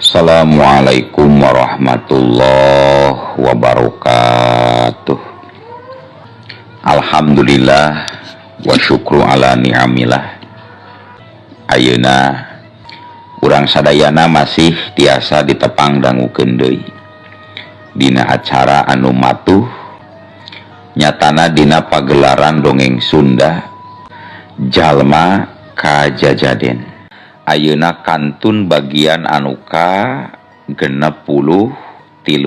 Assalamualaikum warahmatullahi wabarakatuh. Alhamdulillah wa syukru ala ni'amillah. Ayeuna urang sadayana masih tiasa ditepang dangukeun deui dina acara anu matuh, nyatana dina pagelaran dongeng Sunda Jalma Kajajaden. Ayeuna kantun bagian anu ka 63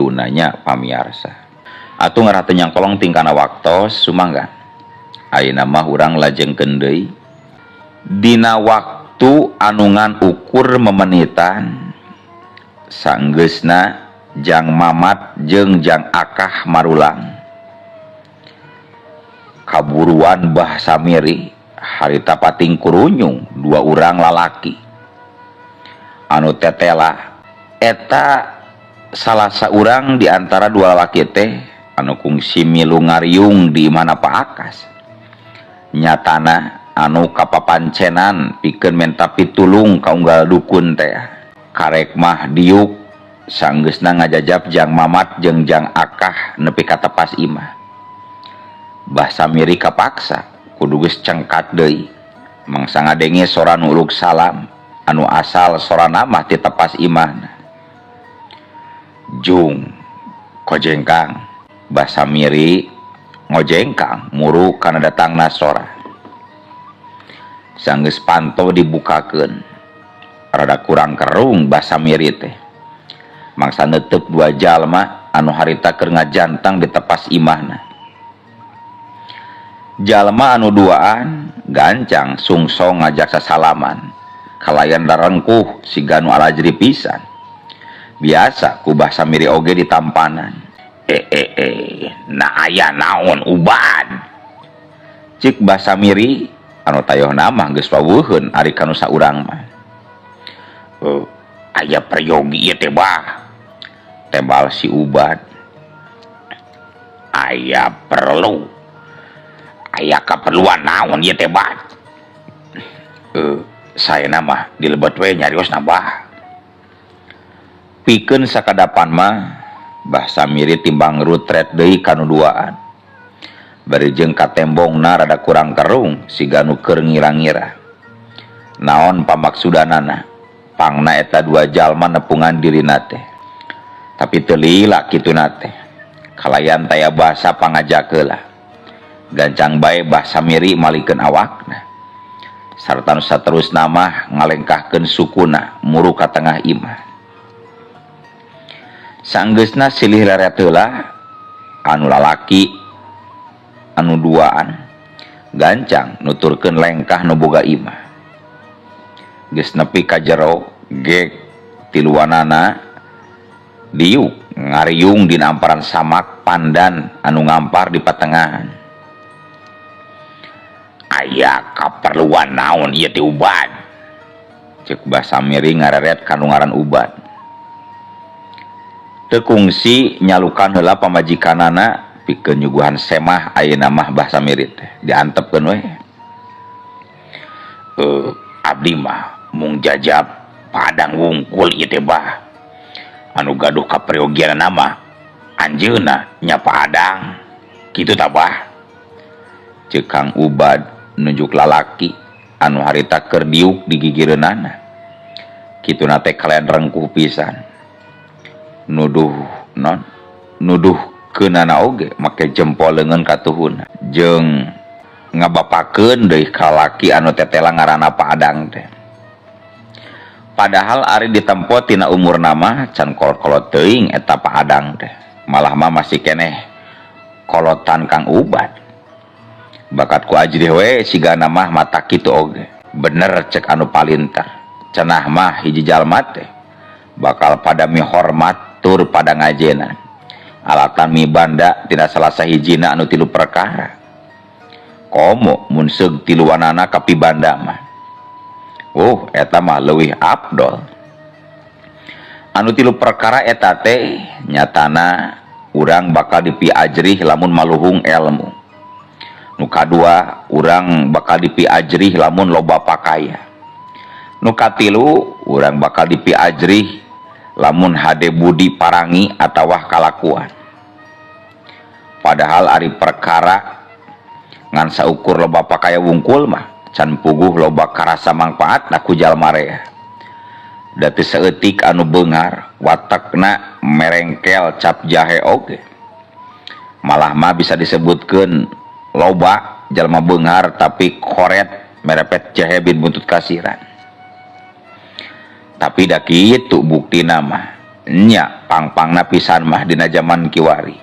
nanya pamiarsa. Atuh ngarah teu nyangkolong tingkana waktos, sumangga. Ayeuna mah urang lajengkeun deui dina waktu anu ngan ukur memenitan sanggeusna Jang Mamat jeung Jang Akah marulang. Kaburuan Bah Samiri harita pating kurunyung dua urang lalaki anu tetela eta. Salah saurang di antara dua lalaki teh anu kungsi milu ngariung di mana Pak Akas, nyatana anu kapapancenan pikeun menta pitulung ka unggal dukun teh. Karek mah diuk sanggeusna ngajajap Jang Mamat jeung Jang Akah nepi ka tepas imah. Bah Samiri kapaksa kudu geus cengkat deui mangsa ngadenge sora nu uluk salam anu asal sora mah ti tepas imahna. "Jung, kojengkang." Bah Samiri ngojengkang muru kana datangna sora. Sanggeus panto dibukakeun, rada kurang kerung Bah Samiri teh mangsa netep dua jalma anu harita keur ngajantang di tepas imahna. Jalma anu duaan gancang sungsong ngajak sasalaman kalayan darengkuh siga nu alajri pisan. Biasa ku Bah Samiri oge ditampanan. "Eh eh eh, nah aya naon, Ubad?" cik Bah Samiri anu tayohna mah geus wawuheun ari kanu saurang mah. "Aya peryogi ieu teh, Bah," tebal si Ubad. "Aya perlu, aya kaperluan naon ieu teh, Bah?" "Saya mah dilebet we nyarios na, Bah." Pikeun sakadapan mah Bah Samiri timbang rutret deui kanu duaan. Bari jeung katembongna rada kurang kerung siga nu keur ngira-ngira. Naon pamaksudanana? Pangna eta dua jalma nepungan dirina teh. Tapi teu lila kituna teh. Kalayan taya basa pangajak heula. Gancang bae Bah Samiri malikeun awakna. Sarta nu saterusna mah ngalengkahkeun sukuna muru ka tengah imah. Sanggeusna silih leret heula, anu lalaki anu duaan gancang nuturkeun lengkah nu boga imah. Geus nepi ka jero, gek tiluanana diuk ngariung dina amparan samak pandan anu ngampar di patengahan. "Aya kaperluan naon ieu teh, Ubad?" cek Bah Samiri ngareret kanu ngaran Ubad. Teu kungsi nyalukan heula pamajikanana pikeun nyuguhan semah ayeuna mah Bah Samiri teh diantepkeun we. "Abdi mah mung jajap Padang wungkul ieu teh, Bah. Anu gaduh kaperyogianana mah anjeunna nya, Padang kitu tah, Bah," ceuk Kang Ubad nunjuk lalaki anu harita keur diuk di gigireunana. Kituna teh kalayan rengkuh pisan nuduh non nuduh keunana oge make jempol leungeun katuhuna jeung ngabapakeun deui ka laki anu tetela ngaranna Pak Adang teh. Padahal ari ditempo tina umurna mah can kolot-kolot teuing eta Pak Adang teh, malah mah masih keneh kolotan Kang Ubad. Bakat ku ajrih we sigana mah mata kitu oge. Bener cek anu palinter, cenah mah hiji jalma teh bakal pada mihormat tur pada ngajenan alatan mibanda tina salah sahijina anu tilu perkara. Komo mun seug tiluanana kapibanda mah, oh, eta mah leuwih afdol. Anu tilu perkara eta teh nyatana urang bakal dipiajrih lamun maluhung ilmu. Nu kadua, urang bakal dipiajrih lamun loba pakaya. Nu katilu, urang bakal dipiajrih. Lamun hade budi parangi atawa kalakuan. Padahal ari perkara ngan saukur loba pakaya wungkul mah can puguh loba karasa mangpaatna ku jalma rea. Da teu saeutik anu beunghar watekna merengkel cap jahe oge. Malah mah bisa disebutkeun loba jalma beunghar tapi koret merepet jahe bin buntut kasiran. Tapi da kitu buktina mah nya pangpangna pisan mah dina jaman kiwari.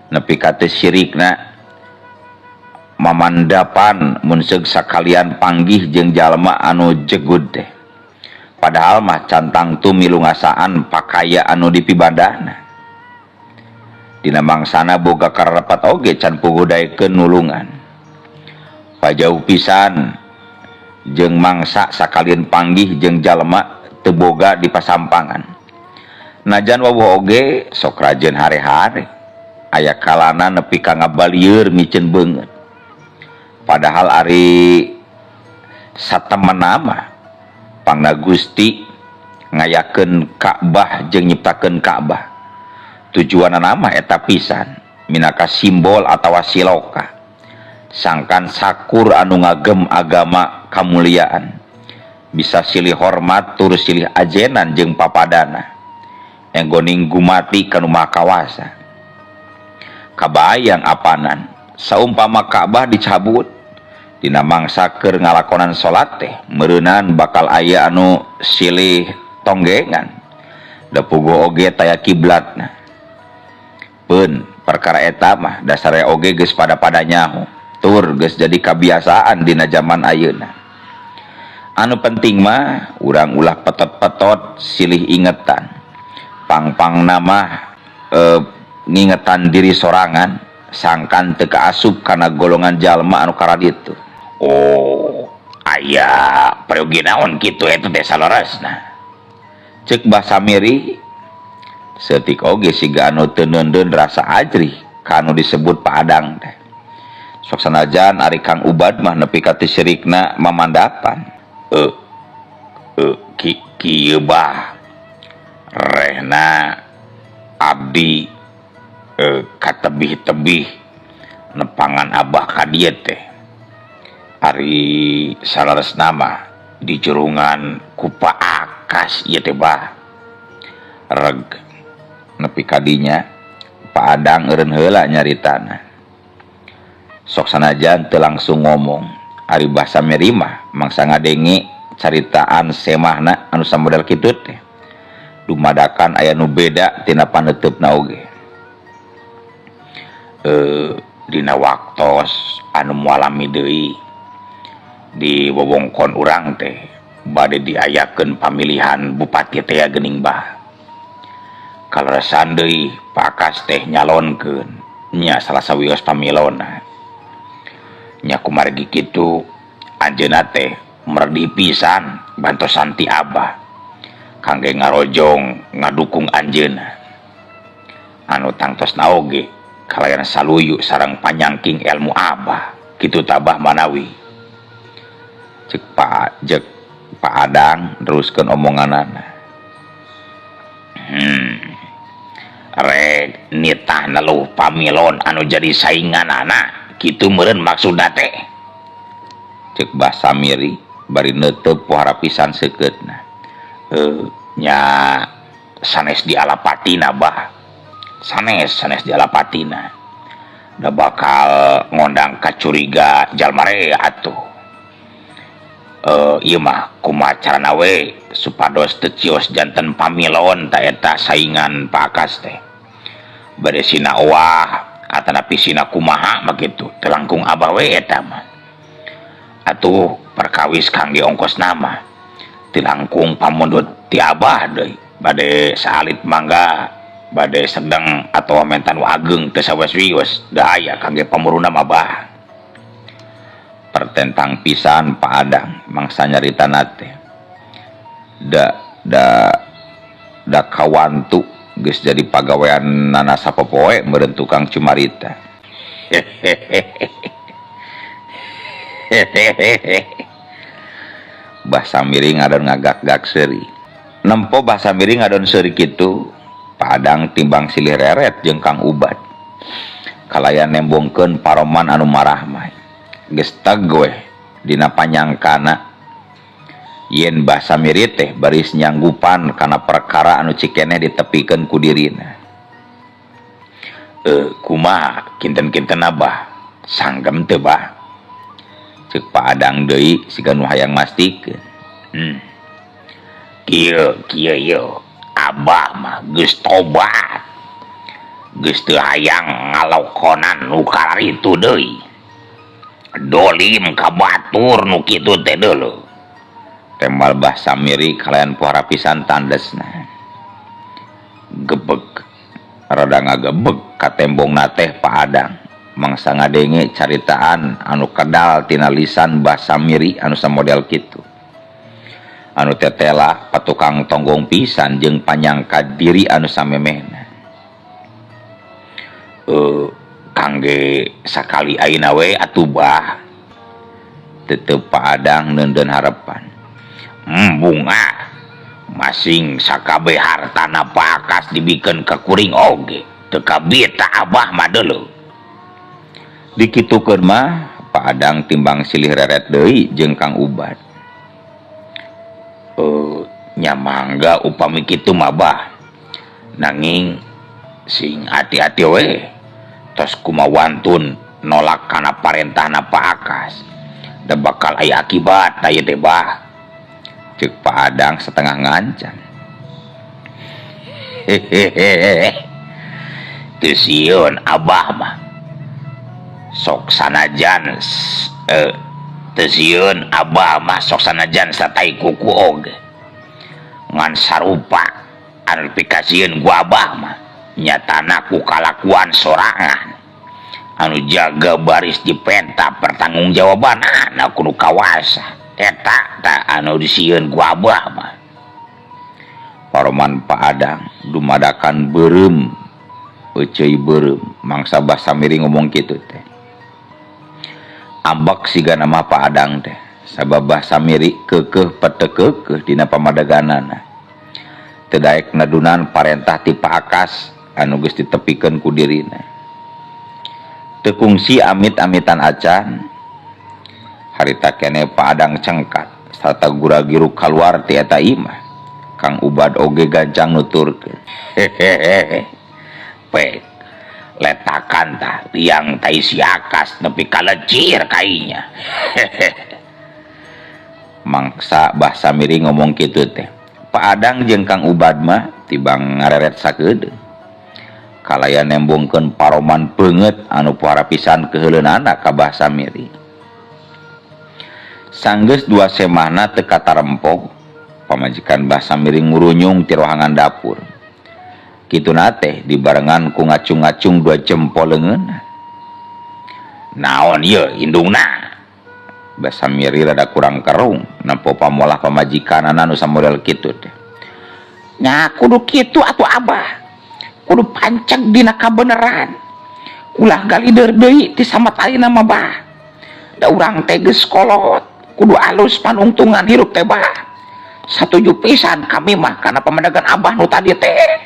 Nepi ka teu syirikna mamandapan mun seug sakalian panggih jeung jalma anu jegud teh. Padahal mah can tangtu milu ngasaan pakaya anu dipibandahna. Dina mangsana boga kararepat oge can puguh daekeun nulungan. Pajauh pisan jeung mangsa sakalian panggih jeung jalma teu boga di pasampangan. Najan wawuh oge sok rajeun hare-hare. Aya kalana nepi ka ngabalieur miceun beungeut. Padahal ari satemena mah pangna Gusti ngayakeun Ka'bah jeung nyiptakeun Ka'bah. Tujuanna mah eta pisan minangka simbol atawa siloka. Sangkan sakur anu ngagem agama kamuliaan. Bisa silih hormat tur silih ajenan jeung papadana. Enggoning gumati kanu Maha Kawasa. Kabayang apanan saumpama Ka'bah dicabut dina mangsa keur ngalakonan salat teh meureunan bakal aya anu silih tonggengan. Da puguh oge taya kiblatna. Peun perkara eta mah dasare oge geus pada-pada nyaho tur geus jadi kabiasaan dina jaman ayeuna. Anu penting mah urang ulah petot-petot silih ingetan. Pangpangna mah ngingetan diri sorangan sangkan teu kaasup kana golongan jalma anu karaditu. Oh, aya peryogi naon kitu eta teh saleresna. Ceuk Mbah Samiri seutik oge siga anu teu neundeun rasa ajrih ka anu disebut Pak Adang teh. Sok sanajan ari Kang Ubad mah nepi ka teu sirikna mamandapan. Kieu bah rehna abdi katebih-tebih nepangan abah ka dieu teh. Ari saleresna mah di jurungan ku Pak Akas ieu teh bah. Reg nepi ka dinya Pak Adang eureun heula nyaritana. Sok sanajan teu langsung ngomong. Ari Bah Samiri mah mangsa ngadenge caritaan semahna anu samodel kitu teh. Dumadakan aya nu beda tina paneuteup-na oge. Dina waktos anu mualami deui di wewengkon urang teh bade diayakeun pamilihan bupati teh geuning bah. Kaleresan deui Pak Akas teh nyalonkeun nya salah sawios pamilona. Nya kumargi kitu anjeunna teh merdi pisan bantosan ti Abah kangge ngarojong ngadukung anjeunna. Anu tangtosna oge kalayan saluyu sareng panyangking ilmu Abah kitu tabah manawi. Cek Pak Jek Pak Adang neruskeun omonganana. Rek nitah neluh pamilon anu jadi sainganana kitu meureun maksudna teh. Cek Bah Samiri bari neuteub pohara pisan seukeutna. Nya sanes di alapatina bah. Sanes sanes di alapatina. Da bakal ngondang kacuriga jalma rea atuh. Ieu mah kumaha carana we supados teu cios janten pamilon ta eta saingan Pak Akas teh. Bade sina owah atanapi sina kumaha mah kitu teu langkung abah we eta mah. Atuh perkawis kangge ongkos nama teu langkung pamundut ti abah deui bade saalit mangga bade sedeng atawa mentan nu ageng teu sawios-wios da aya kangge pamuruna mah bah. Pertentang pisan Pak Adang mangsa nyaritana teh. Da da da kawantu geus jadi pagawean nana sapopoe meureun tukang cumarita. Bah Samiri ngadon ngagak-gak seuri. Nempo Bah Samiri ngadon seuri kitu, Pak Adang timbang silih reret jeung Kang Ubad. Kalayan nembongkeun paroman anu marahmah. Geus teg weh dina panyangkana yen Bah Samiri teh baris nyanggupan kana perkara anu cikeneh ditepikeun ku dirina. Kumaha kinten-kinten abah sanggem teu bah? Ceuk Pak Adang deui siga nu hayang mastikeun. Kieu kieu yeuh abah mah geus tobat. Geus teu hayang ngalokonan nu kararitu deui. Dolim ka batur nu kitu teh deuleu. Tembal Bah Samiri kalayan pohara pisan tandesna. Gebeg rada ngagebeg ka tembongna teh Pak Adang. Mangsa ngadenge caritaan anu kedal tina lisan Bah Samiri anu samodel kitu. Anu tetela patukang tonggong pisan jeung panyangka diri anu samemehna. Kangge sakali ayeuna we atuh bah. Tetep Pak Adang neundeun harepan. Bunga masing sakabeh hartana Pak Akas dibikeun ka kuring oge teu kabita abah mah deuleu. Dikitukeun mah Pak Adang timbang silih reret deui jeung Kang Ubad. Nya mangga upami kitu mah bah. Nanging sing hati-hati we. Tos kumawantun nolak kana parentahna Pak Akas. Da bakal aya akibat ieu teh bah. Ceuk Pak Adang setengah ngancam. Hehehe. Teu sieun abah mah. Sok sanajan teu sieun abah mah sok sanajan satai kuku oge. Ngan sarupa anu dipikasieun ku abah mah nyatana ku kalakuan sorangan. Anu jaga baris dipenta pertanggungjawaban anak kudu kawasa. Eta ta anu disieun ku abah mah. Paroman Pak Adang dumadakan beureum euceuy beureum mangsa Bah Samiri ngomong kitu teh. Ambek sigana mah Pak Adang teh sabab Bah Samiri keukeuh petekeukeuh dina pamadeganana. Teu daek nedunan parentah ti Pak Akas anu geus ditepikeun ku dirina. Teu kungsi amit-amitan acan harita keneh Pak Adang cengkat sarta gura-giru kaluar ti eta imah. Kang Ubad oge gancang nuturkeun. Hehehe. Pek letakan tah liang tai si Akas nepi kalecir kainya. Hehehe. Mangsa Bah Samiri ngomong kitu teh. Pak Adang jeung Kang Ubad mah tibang ngareret sakedeung. Kalayan nembongkeun paroman beungeut anu pohara pisan keuheuleunana ka Bah Samiri. Sanggeus dua semahna teu katarempo, pamajikan Bah Samiri ngurunyung ti rohangan dapur. Kituna teh dibarengan ku ngacung-ngacung dua jempol leungeunna. Naon ieu indungna? Bah Samiri rada kurang kerung nempo pamolah pamajikanana nu samodel kitu teh. Nya kudu kitu atuh abah. Kudu panceg dina kabeneran. Ulah galider deui ti samatalina mah bah. Da urang teh geus kolot, kudu alus panungtungan hirup teh bah. Satuju pisan kami mah kana pamadegan abah nu tadi teh.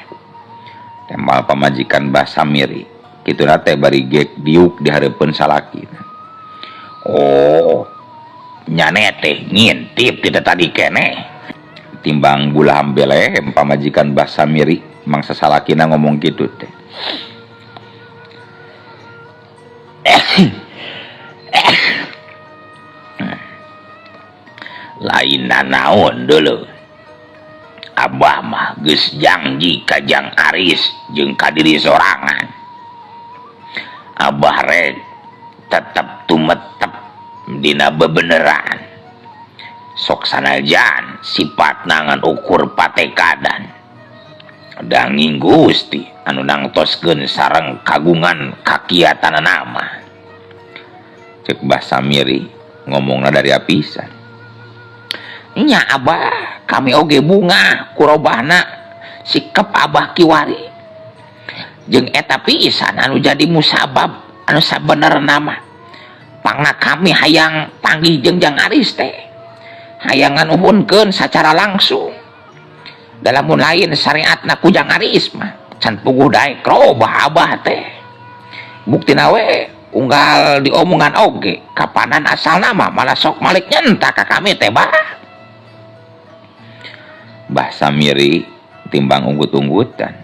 Tembal pamajikan Bah Samiri. Kituna teh bari gek diuk di hareupeun salakina. Oh, nyane teh ngintip ti tadi keneh. Timbang bulaham belehem pamajikan Bah Samiri mangsa salakina ngomong kitu teh. Lain nanaon deuleu. Abah mah geus janji ka Jang Aris jeung ka diri sorangan. Abah rek tetep tumetep dina bebeneran. Sok sanajan sipatna ngan ukur patekadan. Danging Gusti anu nangtoskeun sareng kagungan kakiatanana mah. Ceuk Bah Samiri ngomongna dari apisan. Nya abah kami oge bunga kurobahna sikap abah kiwari. Jeung eta pisan anu jadi musabab anu sabenerna mah. Pangna kami hayang panggih jeung Jang Aris teh. Hayang nganuhunkeun sacara langsung. Da lamun lain syariatna kujang aris mah can puguh daek robah abah teh. Buktina we unggal diomongan oge kapanan asalna mah malah sok malik nyenta ka kami teh bah. Bah Samiri timbang unggut-unggutan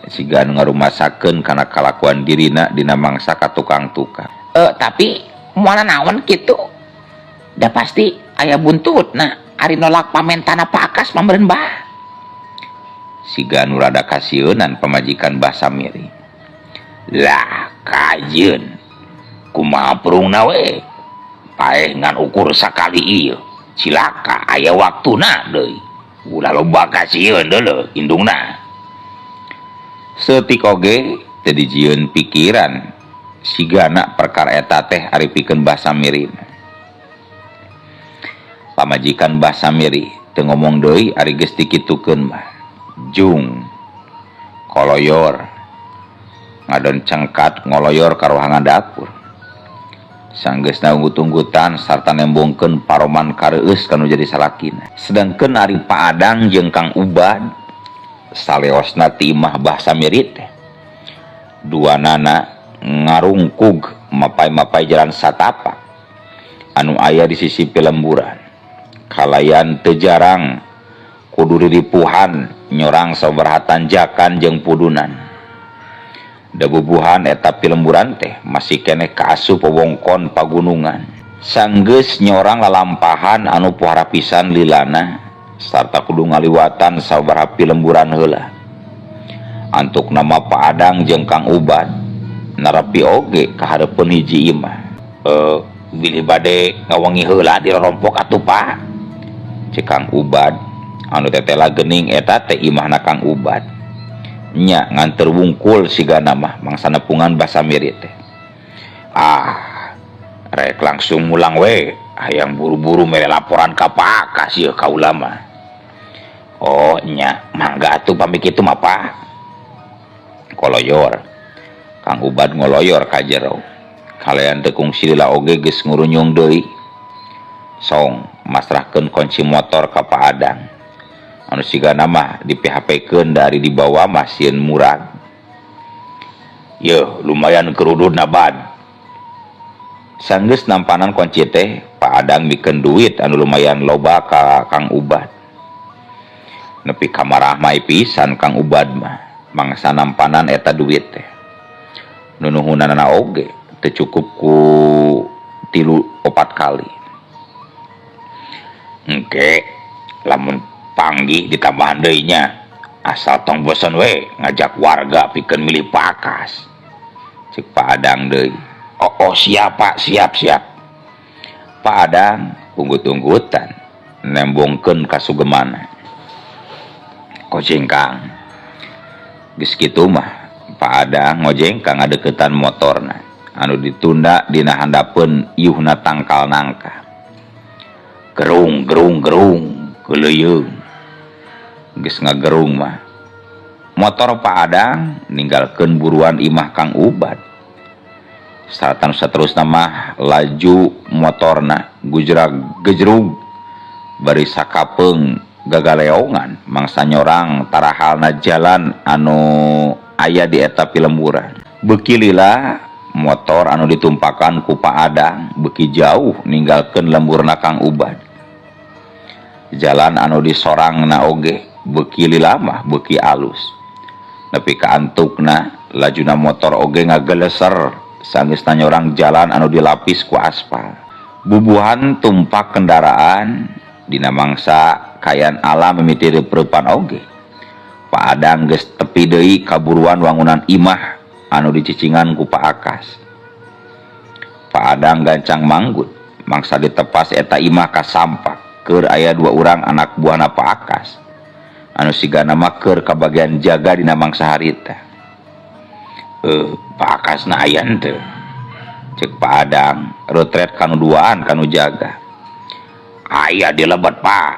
siga nu ngarumasakeun kana kalakuan dirina dina mangsa ka tukang-tukang. Tapi moal naon kitu? Da pasti aya buntutna ari nolak pamentana Pak Akas mah meureun bah. Siga nu rada kasieunan pamajikan Bah Samiri. Lah kajeun kumaha perungna we paeh ngan ukur sakali ieu cilaka aya waktuna deui ulah loba kasieun deuleu indungna. Seutik oge teu dijieun pikiran sigana perkara eta teh ari pikeun Bah Samiri. Pamajikan Bah Samiri teu ngomong deui ari geus dikitukeun mah. Jung koloyor ngadon cengkat ngoloyor ka ruangan dapur. Sanggeusna unggut-unggutan sarta nembongkeun paroman kareueus kanu jadi salakina. Sedangkeun ari Pak Adang jeung Kang Ubad saleosna ti imah Bah Samiri teh. Duanana ngarungkug mapay-mapay jalan satapak anu aya di sisi pilemburan. Kalayan teu jarang kudu riripuhan nyorang sabaraha tanjakan jeung pudunan. Da bubuhan eta pilemburan teh masih keneh kaasup wewengkon pagunungan. Sanggeus nyorang lalampahan anu pohara pisan lilana sarta kudu ngaliwatan sabaraha pilemburan heula. Antuk nama Pak Adang jeung Kang Ubad narepi oge ka hareupeun hiji imah. Bilih bade ngawengi heula di rorompok atuh Pak. Cek Kang Ubad anu tetela geuning eta teh imahna Kang Ubad. Nya nganter wungkul sigana mah mangsa nepungan Bah Samiri teh. Ah, rek langsung mulang we, hayang buru-buru mere laporan ka Pak Akas ieu ka ulama. Oh nya, mangga atuh pamit kitu mah Pak. Koloyor. Kang Ubad ngoloyor ka jero. Kalayan teu kungsi lila oge geus ngurunyung deui. Song masrahkeun kunci motor ka Pak Adang. Anu sigana mah di P H P-keun dari dibawa mah sieun murag. Yeuh, lumayan kerududna bad. Sanggeus nampanan kunci teh, Pak Adang mikeun duit anu lumayan loba ka Kang Ubad. Nepi ka marah mai pisan Kang Ubad mah mangsa nampanan eta duit teh. Nunuhunanana oge teu cukup ku 3-4 kali. Engke lamun panggih ditambahan deui nya, asal tong bosen we ngajak warga pikeun milih Pakas. Cek Pak Adang deui. Oh, oh siap Pak, siap siap. Pak Adang unggut-unggutan nembongkeun kasugemana. Kojengkang. Geus kitu mah Pak Adang ngojengkang ngadeukeutan motorna anu ditunda dina handapeun iuhna tangkal nangka. Gerung gerung gerung keuleuyeung. Geus ngagerung mah motor Pak Adang ninggalkeun buruan imah Kang Ubad. Saratan saterusna mah laju motorna gujrag gejrug bari sakapeung gagaleongan mangsa nyorang tarahalna jalan anu aya di eta pilemburan. Beuki lila motor anu ditumpakan ku Pak Adang beuki jauh ninggalkeun lemburna Kang Ubad. Jalan anu disorangna oge beuki lila mah beuki alus. Nepi ka antukna lajuna motor oge ngageleser sanggeusna nyorang jalan anu dilapis ku aspal. Bubuhan tumpak kendaraan dina mangsa kayan alam mimiti reup-reupan oge. Pak Adang geus tepi deui kaburuan wangunan imah anu dicicingan ku Pak Akas. Pak Adang gancang manggut mangsa ditepas eta imah ka sampak keur aya 2 urang anak buahna Pak Akas anu sigana mah keur kabagian jaga dina mangsa harita. Pak Akasna aya henteu? Cek Pak Adang retret kanu duaan kanu jaga. Aya di lebet Pak,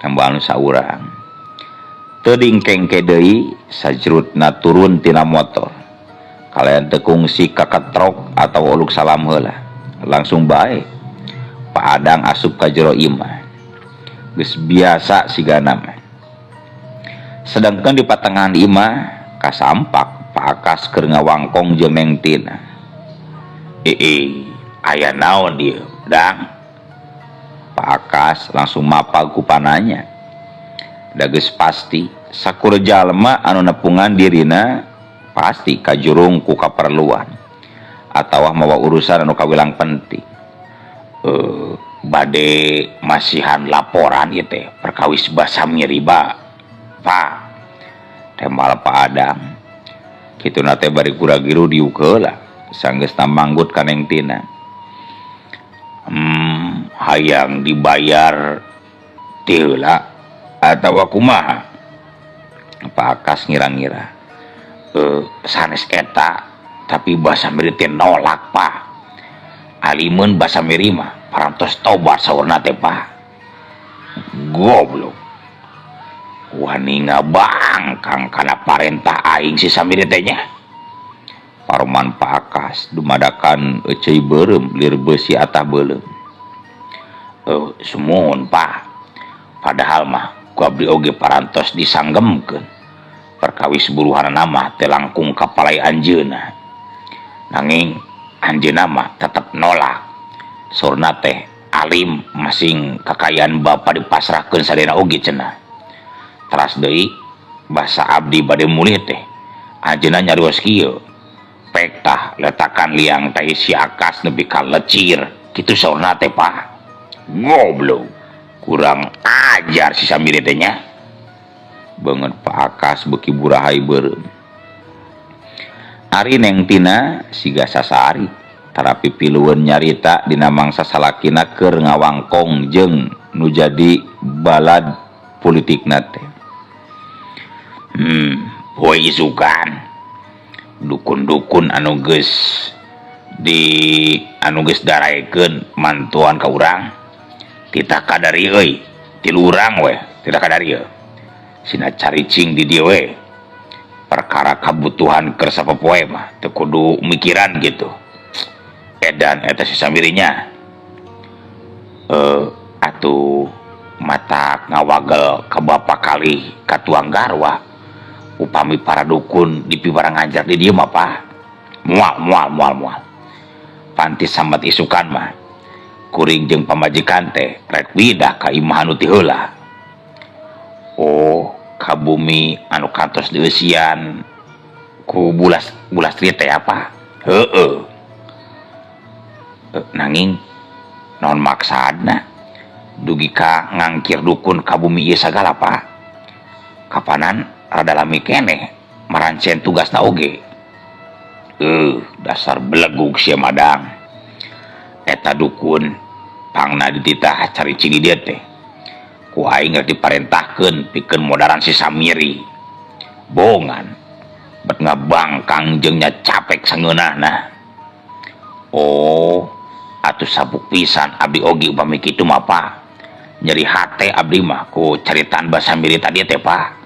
tambah anu saurang. Teu dingkengke deui sajrutna turun tina motor. Kalayan teu kungsi kaketrok atau uluk salam heula. Langsung bae Pak Adang asup ka jero imah. Geus biasa sigana mah. Sedangkan di patengahan imah kasampak Pak Akas keur ngawangkong jeung Neng Tina. Ii, aya naon dieu, Dang? Pak Akas langsung mapag ku pananya. Da geus pasti sakur jalma anu nepungan dirina pasti kajurung ku kaperluan atawa mawa urusan anu kawilang penting. Bade masihan laporan ieu teh perkawis Basamiri ba Pak, temal Pak Adang. Kituna teh bari gura-giru diuk heula sanggeusna manggut ka Neng Tina. Hayang dibayar ti heula atawa kumaha? Pak Akas ngira-ngira. Sanes eta, tapi Basamiri teh nolak, Pak. Alimun Basamiri mah parantos tobat saurna teh, Pak. Goblok. Wani ngabangkang kana parentah aing si Samiri teh nya. Paroman Pak Akas dumadakan eceuy beureum lir beusi atah beuleum. Sumuhun, Pak. Padahal mah ku abdi oge parantos disanggemkeun. Perkawis buruhanana mah teu langkung ka palai anjeunna. Nanging anjeunna mah tetep nolak. Saurna teh alim masing kakayaan bapa dipasrahkeun sadayana oge cenah. Teras deui basa abdi bade mulih teh anjeunna nyarios kieu. Pek tah letakan liang teh si Akas nepi ka lecir kitu saurna teh, Pak. Goblok. Kurang ajar si Samiri teh nya. Beungeut Pak Akas beuki burahay beureum. Ari Neng Tina siga sasari tarapi pilueun nyarita dina mangsa salakina keur ngawangkong jeung nu jadi balad politikna teh. Poe isukan dukun-dukun anu geus di anu geus daraekeun mantuan ka urang titah kadari euy, tilu urang we titah kadari ieu. Sina caricing di dieu we. Perkara kabutuhan keur sapopoe mah teu kudu mikiran gitu. Edan eta si Samirinya. Atuh matak ngawagel ka bapa kalih ka tuang garwa. Upami para dukun dipibarang ngajar di dieu mah, Pak. Moal moal moal moal. Panti sambat isukan mah kuring jeung pamajikan teh rek pindah ka imah anu ti heula. Oh, ka bumi anu kantos dieusian ku bulas bulastri teh apa? Heeh. Nanging naon maksadna dugi ka ngangkir dukun ka bumi ieu sagala, Pak? Kapanan rada lami keneh marancen tugasna oge. Dasar belegug sia Madang. Eta dukun pangna dititah caricing di dieu teh. Ku aing rek diparentahkeun pikeun modaran si Samiri. Bongan bet ngabangkang jeung nya capek sangeunahna. Oh, atuh sabuk pisan abdi oge upami kitu mah, Pak. Nyeri hate abdi mah ku caritaan Basamiri tadi teh, Pak.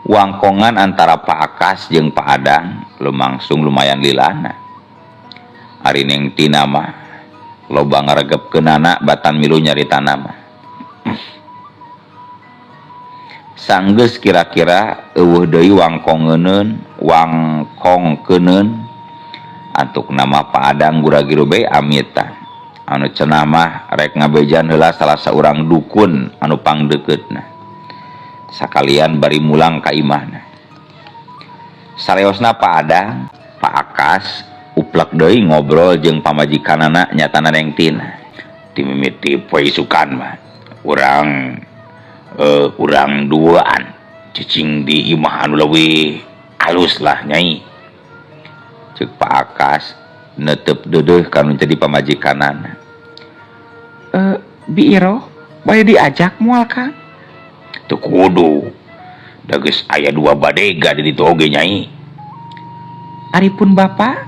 Wangkongan antara Pak Akas jeung Pak Adang lumangsung lumayan lilana. Ari Neng Tina mah loba ngaregepkeunana batan milu nyaritana mah. Sanggeus kira-kira eueuh deui wangkongeunun, wangkongkeuneun antuk nama Pak Adang gura-giru bae amitan. Anu cenah mah rek ngabejan heula salah saurang dukun anu pangdeukeutna. Sakalian bari mulang ka imahna. Sareosna Pak Adang, Pak Akas uplek deui ngobrol jeung pamajikanana nyatana Neng Tina. Timimiti poe isukan mah urang urang duaan cicing di imah anu leuwih alus lah, Nyai. Ceuk Pak Akas netep deudeuh kanu jadi pamajikanana. Bi Iroh bade diajak moal, Kang? Teu kudu. Da geus aya dua badega di ditu oge, Nyai. Aripun Bapak?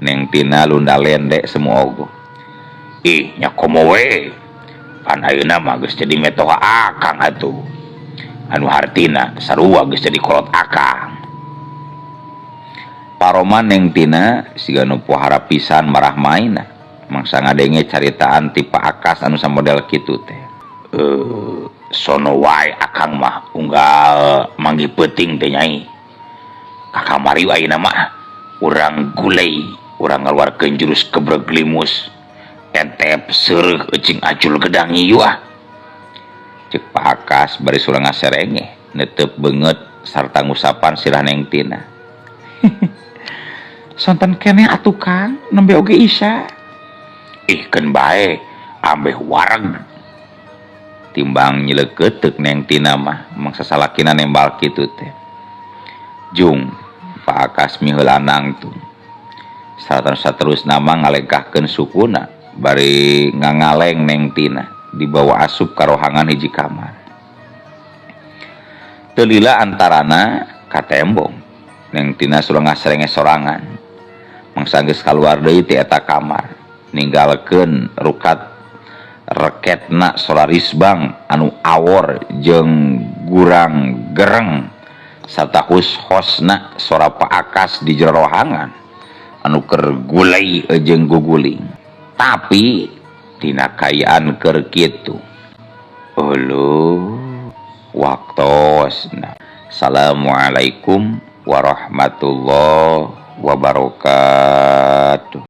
Neng Tina lunda lende semua ogo. Ih, nya komo we. Pan ayeuna mah geus jadi metoha akang atuh. Anu hartina sarua geus jadi kolot akang. Paroman Neng Tina siga nu pohara pisan marah maina. Mangsa ngadenge caritaan ti Pak Akas anu samodel kitu teh. Sono wae akang mah unggal manggih peuting teh Nyai. Ka kamari ayeuna mah urang gulei, urang ngaluarkeun jurus kebreg limus. Entep seureuh eucing acul gedang ieu ah. Ceuk Pak Akas bari surang ngaserengeh netep beungeut sarta ngusapan sirah Neng Tina. Sonten keneh atuh Kang, nembe oge Isya. Ih keun bae, ambeh wareg. Timbang nyileukeuteup Neng Tina mah mangsa salakina nembal kitu teh. Jung, Pak Akas miheula nangtung. Sarta saterusna mah ngalengkahkeun sukuna bari ngangaleng Neng Tina dibawa asup ka rohangan hiji kamar. Teu lila antarana katembong. Neng Tina surang ngaserenge sorangan. Mangsa geus kaluar deui ti eta kamar, ninggalkeun rukat reketna sora risbang anu awor jeung gurang gereng sarta hus-hosna sora Pak Akas di jero rohangan anu keur gulei jeung guguling. Tapi dina kaayaan keur kitu, uluh waktosna. Assalamualaikum warahmatullahi wabarakatuh.